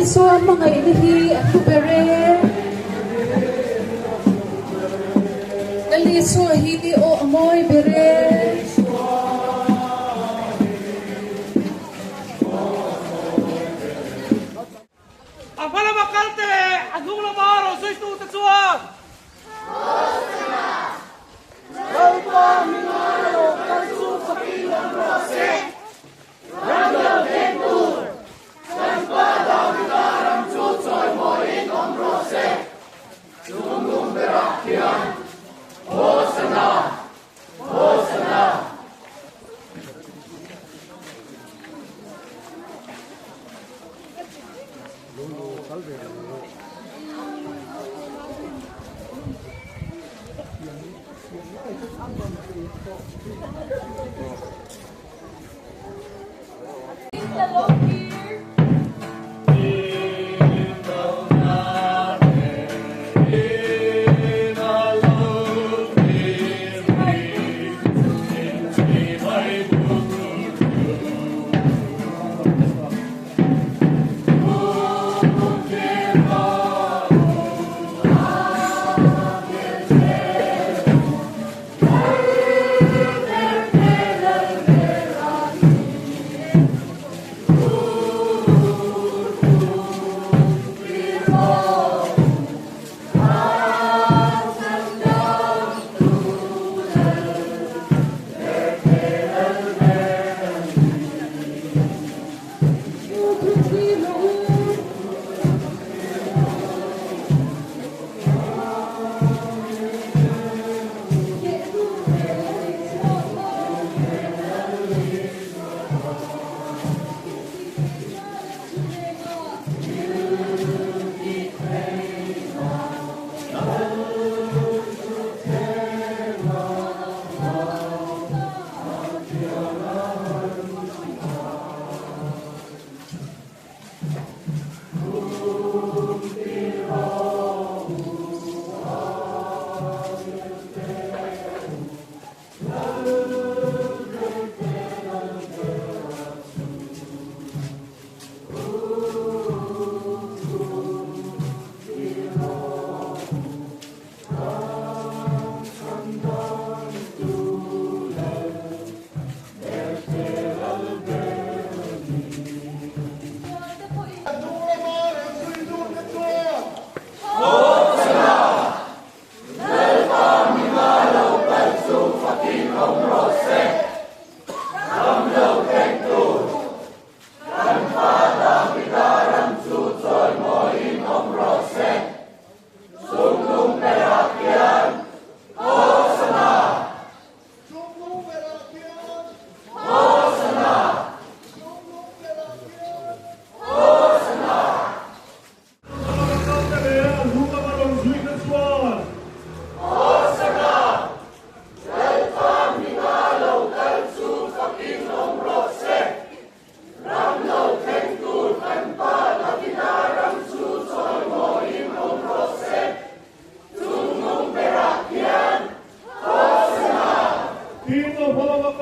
Isua hmangaihna hi a hlu ber e. Lal Isua hi aw a mawi ber e. A hma lama kalte leh a hnung lama rawn zuitute chuan. Hosana! Lalpa hminga lo kal chu fakin awm rawh se! Ram lo thleng tur, kan Pa Davida ram chu chawimawiin awm rawh se! Chung lung berah khian, Hosana! Hosana!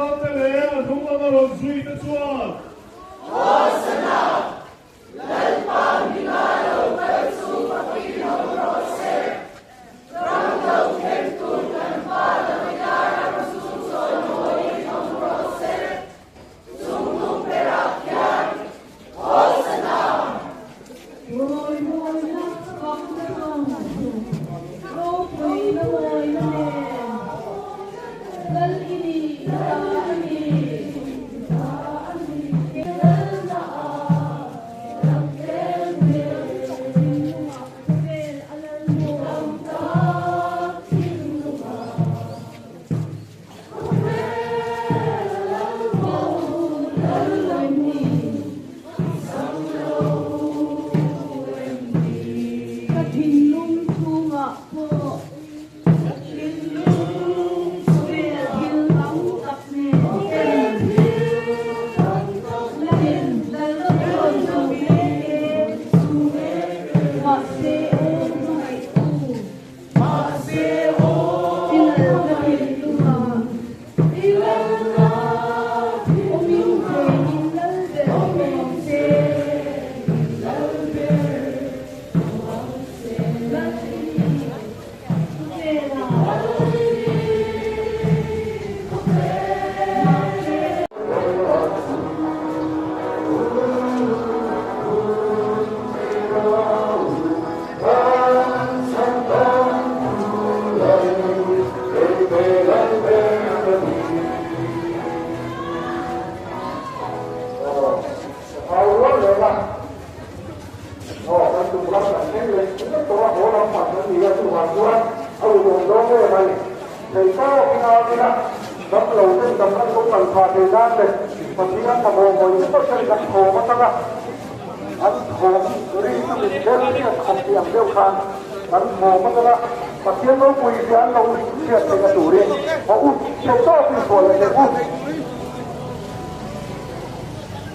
kalte leh a hnung lama rawn zui te chuan. Hosana! Lalpa hminga lo kal chu fakin awm rawh se. Ram lo thleng tur kan Pa Davida ram chu chawimawiin awm rawh se. Chung hnung berah khian Hosana! Rawimawina fakna ang chu ropuina mawina nen Lal i ni, i ta a ni. Lalna a ram tlem hmel thinlungah khawvel a lal maw. Tam tak thinlungah khawvel a lal maw. Lal em ni? Sang lo em ni? Ka thinlung chhungah pawh. Ka thinlung khawvel thil tam tak nen. Khawvel thil tam tak nen. Lal rawn chu mek e. Mahse aw hmangaihtu. Mahse aw I lalna thinlungah. I lalna Awmin thinlungah. che in lal ber Awmin tawh ang che che. in lal ber tawh ang che. Lal i ni khawvelah. Lal i ni khawvelah. Mahse.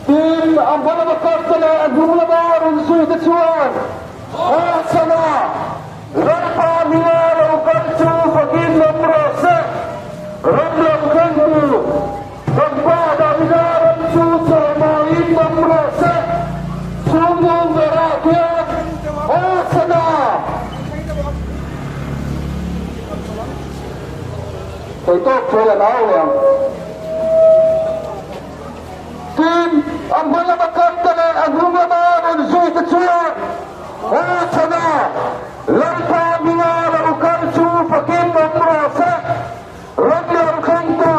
Tin, a hma lama karte leh a hnung lama rawn zui te chuan Hosana! Lalpa hminga lo kal chu fakin awm rawh se! Ram lo thlengtu kan Pa Davida ram chu chawimawiin awm rawh se! Chhungnung berah khian Hosana! Sawi tawk chuan a nau leh ang. Tin, a hma lama karte leh a hnung lama rawn zui te chuan Hosana! Lalpa hminga lo kal chu fakin awm rawh se! Ram lo thlengtu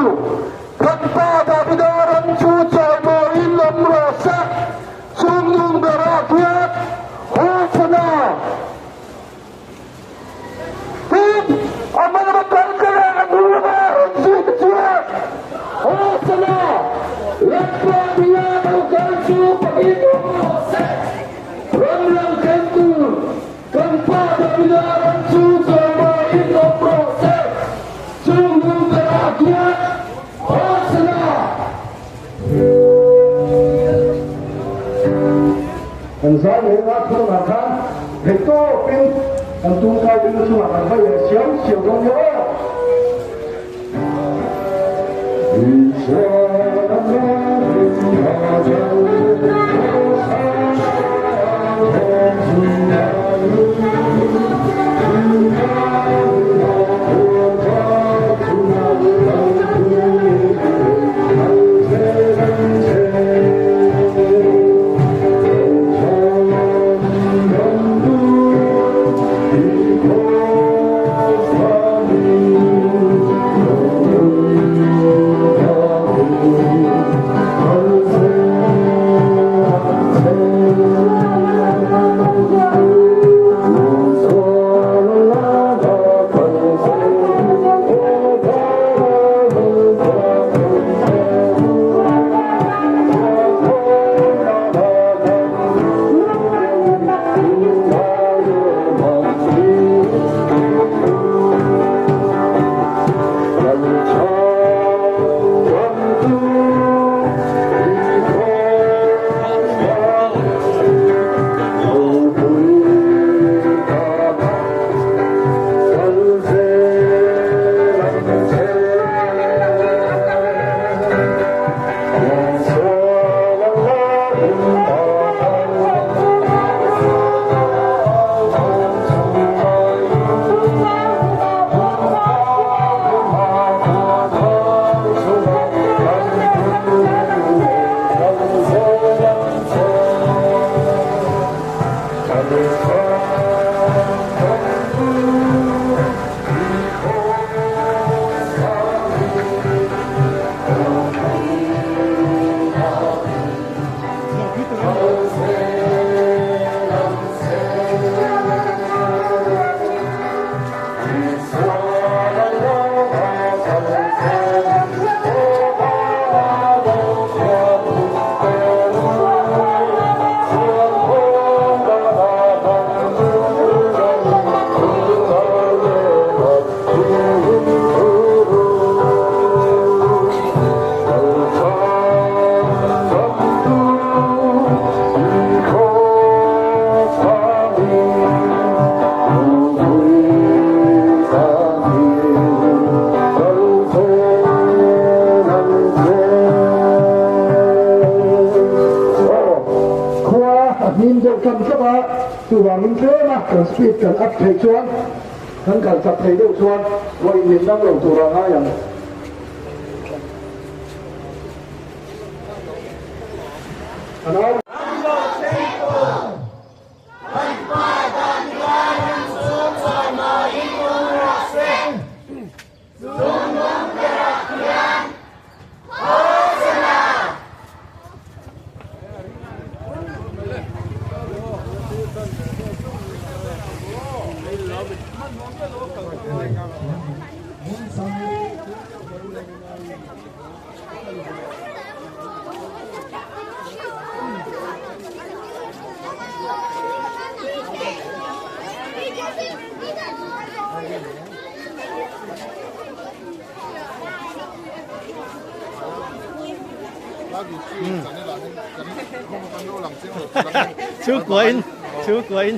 kan Pa Davida ram chu chawimawiin awm rawh se! Chungnung berah khian Hosana! Tin, a hma lama karte leh a hnung lama rawn zui te chuan Hosana! Lalpa hminga lo kal chu fakin awm rawh se! Ram lo thlengtu kan Pa Davida ram chu chawimawiin awm rawh se! Chung hnung berah khian Hosana! Kan zai leh nga thawngah khan theih tawpin kan tungkai ding chungah kan vai leh siau siau dawn nia aw. Chuvangin tlema kan speed kan up theih chuan kan kal chak thei deuh chuan vawiin min dang lo tura ngai ang. An au. Chhungkuain chhungkuain.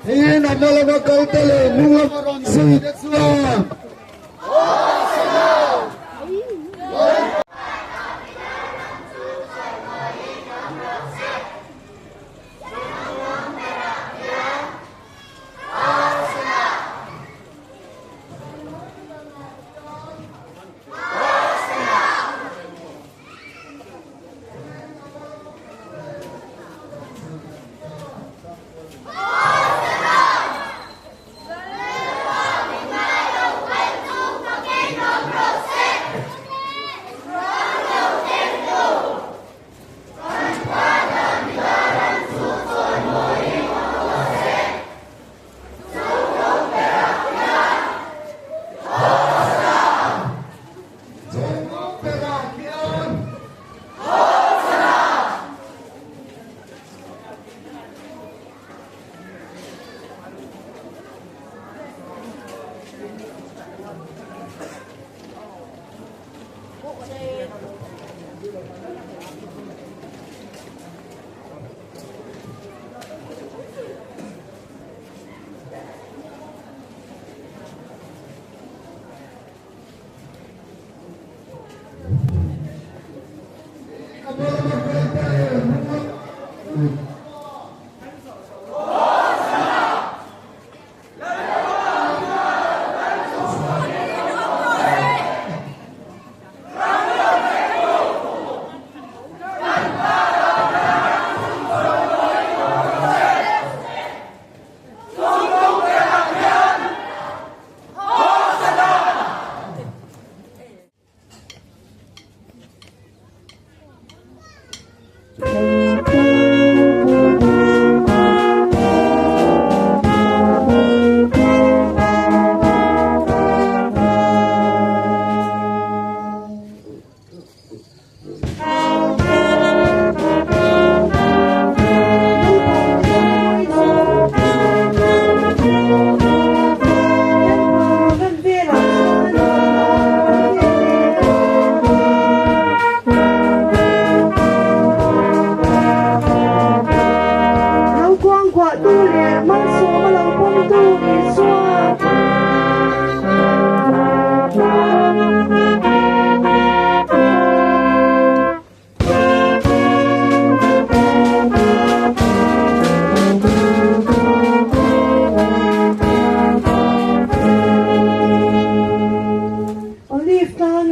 Tin a hma lama kal te leh hnung lama rawn zui te chuan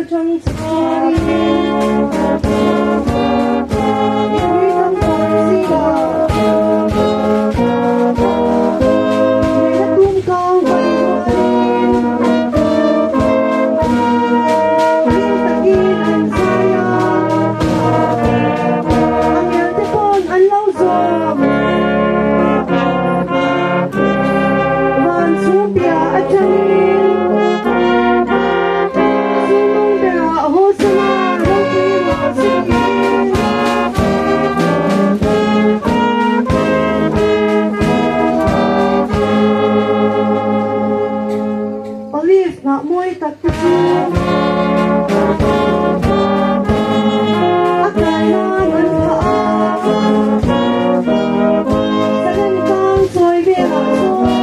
aṭang chuanin mipui tam tak zingah nena tum kau vai rualin hlim takin an zai a, angelte pawn an lo zawm. Van chung piah atangin Sumdawng berah Hosana ropui ruah chungin. Olive hnah mawi tak te chu a kai nan an phah a. Salem tlang chawi velah chuan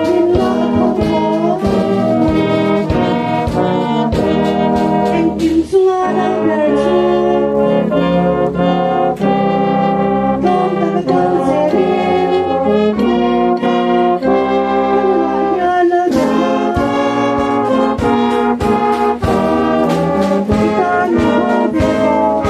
hlimna a tho thaw. Engkim chunga lal ber chu tlawm taka kal zelin ka nunah hian lal ber la i tan min haw ve bawk.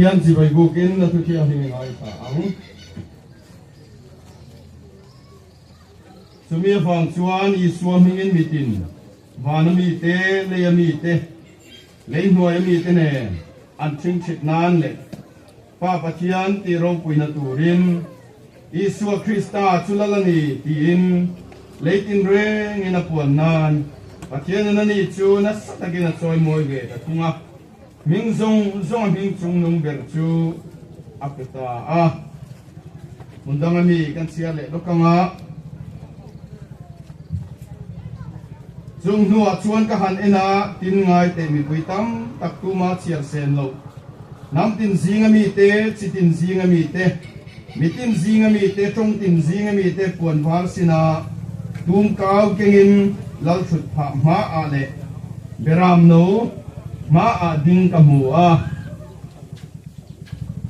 Thian chibai bukin na thu thianghlim i ngaithla ang. Chumi avang chuan Isua hmingin mitin, vana mite, leia mite, lei hnuaia mite nen an ṭhingṭhit nan leh Pa Pathian tih ropuina turin Isua Krista chu lal a ni tiin lei tinrengin a puan nan Pathianin a ni chu nasa takin a chawimawi ve ta thung a, hming zawng zawng a hming chungnung ber chu a pe ta a. Hmun danga mi kan chhiar leh lawk ang a. Chung hnuah chuan ka han en a, tin ngai teh mipui tam tak tuma chhiar sen loh. Hnam tin zinga mite, chi tin zinga mite, mi tin zinga mite, tawng tin zinga mite puan var sina tum kau kengin lal thut phah hmaah leh beram no hmaah ding ka hmu a.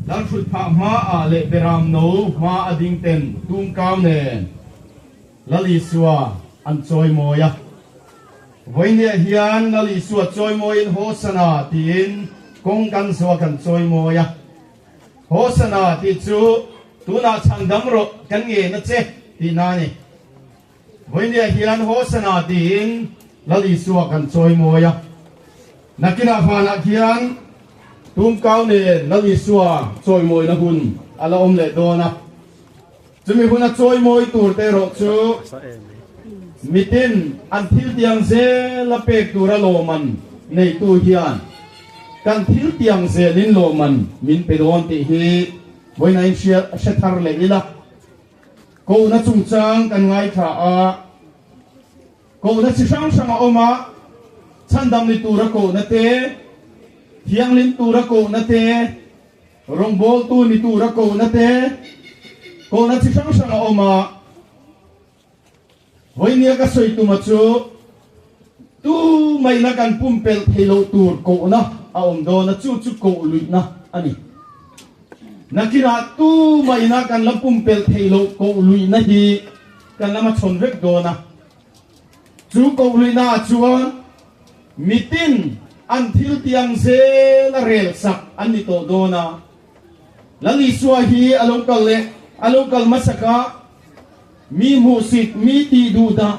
Lal thut phah hmaah leh beram no hma a ding ten tum kau nen Lal Isua an chawimawi a. Vawinia hian Lal Isua chawimawiin Hosana tiin kawng kan zawh a kan chawimawi a. Hosana tih chu tunah chhandam rawh kan ngen a che tihna a ni. Vawinia hian Hosana tiin Lal Isua kan chawimawi a. Nakinah vanah khian tumkau nen Lal Isua chawimawina hun a la awm leh dawn a. Chumi huna chawimawi tur te erawh chu mitin an thil tiang zela pek tura lawman neitu hian. kan thil tiang zelin lawmman min pe dawn tih hi vawiin a inhria hre thar leh ila. Kohna chungchang kan ngaithla a, kohna chi hrang hrang a awm a, chhandam ni tura kohna te, thianghlim tura kohna te, rawngbawltu ni tura kohna te, kohna chi hrang hrang a awm a. Vawinia ka sawi tuma chu tu maina kan pumpelh thei loh tur kohna a awm dawn a, chu chu koh luihna a ni. Nakinah tu maina kan la pumpelh thei loh koh luihna hi kan la hmachhawn vek dawn a. Chu koh luihna ah chuan mitin an thil tiang zel a rel sak an ni tawh dawn a. Lal Isua hi a lo kal leh a lo kal hmasak a. Mi hmuhsit, mi tih duh dah,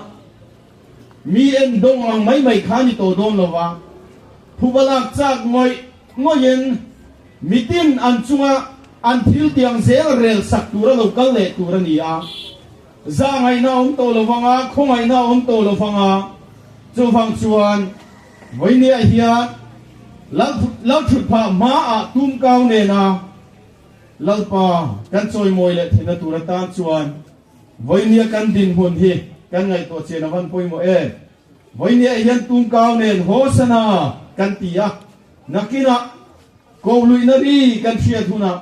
mi en dawng ang mai mai kha ni tawh dawn lo va, phuba lak chak ngawih ngawihin mitin an chunga an thil tiang zel rel sak tura lo kal leh tur a ni a. Zahngaihna a awm tawh lo vang a, khawngaihna a awm tawh lo vang a, chuvang chuan vawinia hian Lalthutphah hmaah tumkau nena Lalpa, kan chawimawi leh theihna tur atan chuan vawinia kan dinhmun hi kan ngaihtuah chian a van pawimawh em? Vawinia hian tumkau nen Hosana kan ti a, nakinah kohluihna ri kan hriat hunah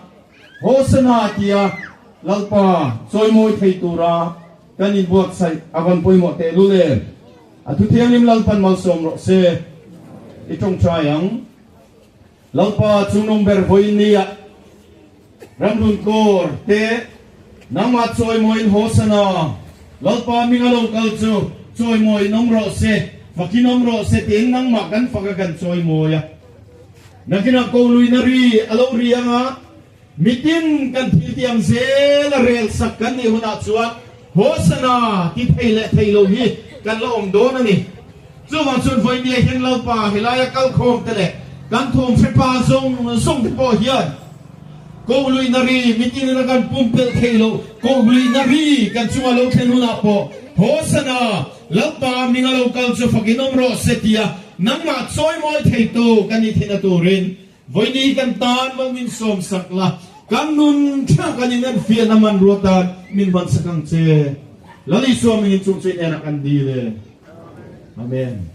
Hosana tia Lalpa chawimawi thei tura kan inbuatsaih a van pawimawh tehlul em? A thuthianghlim Lalpan malsawm rawh se, i tawngtai ang. Lalpa chungnung ber vawiin nia ramhlun kawr te nangmah chawimawiin Hosana, Lalpa hminga lo kal chu chawimawiin awm rawh se, fakin awm rawh se tiin nangmah kan fak a kan chawimawi a. Nakinah koluina ri a lo ri anga mitin kan thil tiang zel a rel sak kan nih hunah chuan Hosana ti thei leh thei lo hi kan la awm dawn a ni. Chuvang chuan vawinia hian Lalpa helaia kalkhawm te leh kan thawm hre pa zawng zawng te pawh hian Kohluihna ri mitin ina kan pumpelh theih loh Kohluihna ri kan chunga lo thlen hunah pawh Hosana, Lalpa hminga lo kal chu fakin awm rawh se tia nangmah chawimawi theitu kan ni theihna turin Vawini kan tan mal min sawm sak la, kan nun theuh kan in enfiahna hmanrua tan min hman sak ang che. Lal Isua mingin chung chu i hnenah kan dil e. Amen.